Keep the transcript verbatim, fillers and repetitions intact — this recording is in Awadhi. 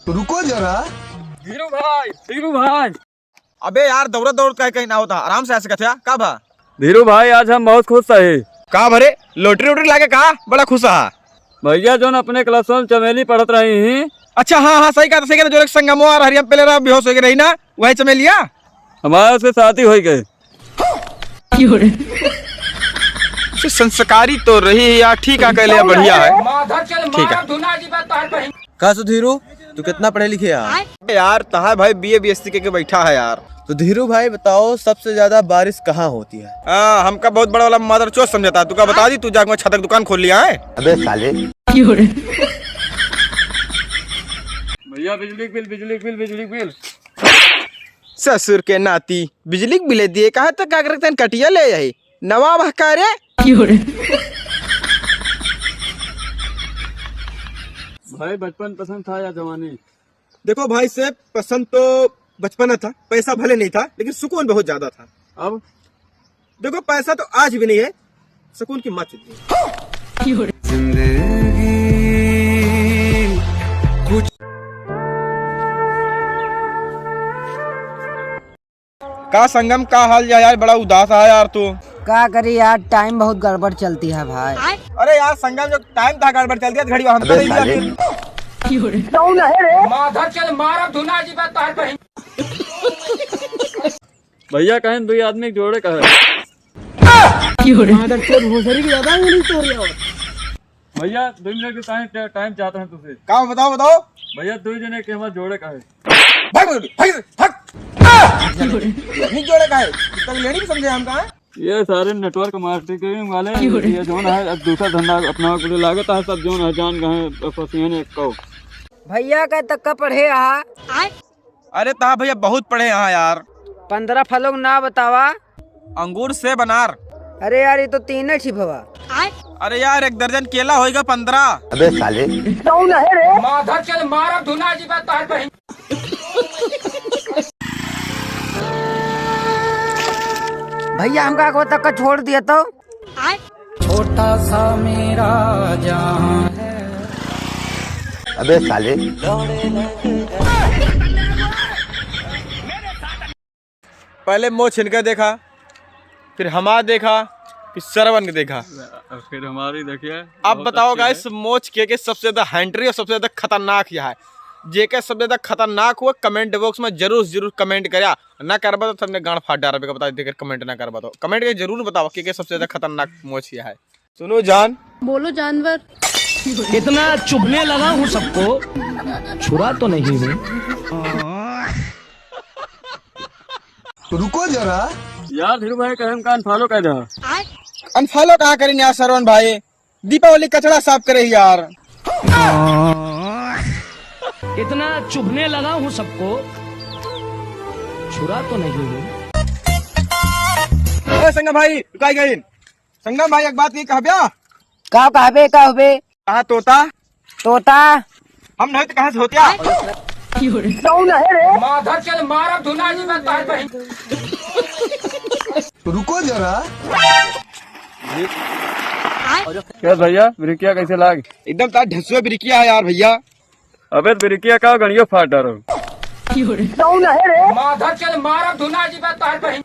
रुको जरा। धीरू भाई, धीरू भाई। अबे यार, दौड़त दौड़त काहे कहीं ना होता, आराम से ऐसे कथ्या, का भा? धीरू भाई, आज हम बहुत खुश है। का भरे, lottery वोटरी लागे का? बड़ा खुश हा। भैया, जोन अपने class में चमेली पढ़त रही ही। अच्छा, हाँ, हाँ, सही कहा, सही कहा, जो एक संगमो आ रही, हम पहले रहा, बेहोश हो गए रही ना, वही चमेलिया। हमारे से शादी हो गई। से संस्कारी तो रही है यार, ठीक है, कहले बढ़िया है। ठीक है। का सुधीरू, तू कितना पढ़े लिखे यार? यार, तहार भाई B A B S C के, के बैठा है यार। तो धीरू भाई बताओ, सबसे ज्यादा बारिश कहाँ होती है? हाँ, हमका बहुत बड़ा वाला मदरचोद समझता है। तू का बता दी, तू जाके छत के दुकान खोल लिया है। अबे साले। भैया, बिजली के बिल, बिजली के बिल, बिजली के बिल। ससुर के नाती, बिजली के बिल दिए, कहा तो का करते हैं, कटिया ले यही। नवाब हकारे। भाई, बचपन पसंद था या जवानी? देखो भाई साहब, पसंद तो बचपना था, पैसा भले नहीं था, लेकिन सुकून बहुत ज्यादा था। अब? देखो, पैसा तो आज भी नहीं है, सुकून की मत चुदी। जिंदगी कुछ का संगम, का हाल या यार, बड़ा उदास है यार तू। का करी यार, time बहुत गड़बड़ चलती है भाई। अरे यार संगम, जो time था गड़बड़ चलती है, घड़ी हम अबे साले। माधर चल मारा धुना जी बात तोहर बहिन। भैया कहें दुई आदमी के जोड़े का है। माधर चल भोसरी की ज्यादा वो नहीं तो रही हो। भैया, दो मिनट के time, time चाहते हैं तुझसे। का बताओ, बताओ। भैया, दो जने के हमारे जोड़े का है। भाग, भाग, भाग, भाग। नहीं जोड़े का है। इसका लेडी भी समझे हम कहाँ? ये सारे network marketing वाले, ये जोन है, अब दूसरा धंधा अपना के लिए लागत है, सब जोन है, जान गए, फंसी हैं एक को। भैया का तक का पढ़े आहा? अरे तहा भैया बहुत पढ़े यहाँ यार। पन्द्रह फलों के नाम बतावा। अंगूर, सेब, अनार। अरे यार, ये तो तीन ही भवा। अरे यार, एक दर्जन केला होइगा पन्द्रह। अबे साले। माधर चल मारा धुना जी बात तोहर बहिन। भैया, हमका को तक का छोड़ दिया तो। छोटा सा मेरा जहां है। अबे साले। पहले मोछ इनका देखा, फिर हमार देखा, फिर सरवन के देखा। अब फिर हमारी देखिए, अब बहुत बताओ अच्छी है। Guys, मोछ के, के सबसे ज्यादा हैंटरी और सबसे ज्यादा खतरनाक यह है। जेके सबसे ज्यादा खतरनाक हुआ, comment box में जरूर, जरूर comment करया। ना करबा तो सबने गांड फाड़ डारबे का बता देकर comment ना करबा तो। Comment के जरूर बताओ के, के सबसे ज्यादा खतरनाक मोछ यह है। सुनो जान। बोलो जानवर। इतना चुभने लगा हूँ सबको, छुरा तो नहीं हूँ। रुको जरा। यार धीरू भाई, कहे हमका unfollow कर दे। Unfollow कहाँ करें यार सरवन भाई, दीपावली कचड़ा साफ करे यार। इतना चुभने लगा हूँ सबको, छुरा तो नहीं हूँ। अरे संगम भाई, रुकाई गई। संगम भाई, एक बात नहीं कहब्या? का कहबे, का होबे? कहाँ तोता? तोता? हम नहीं तो कहाँ से होत्या? कौन है रे? माधर चल मारा धुना जी बात तोहर बहिन। रुको जरा। क्या भैया, बिरिकिया कैसे लाग? एकदम तार ढसुआ बिरिकिया है यार भैया। अबे बिरिकिया का गणियो फाट डारो। कौन है रे? माधर चल मारा धुना जी बात तोहर बहिन।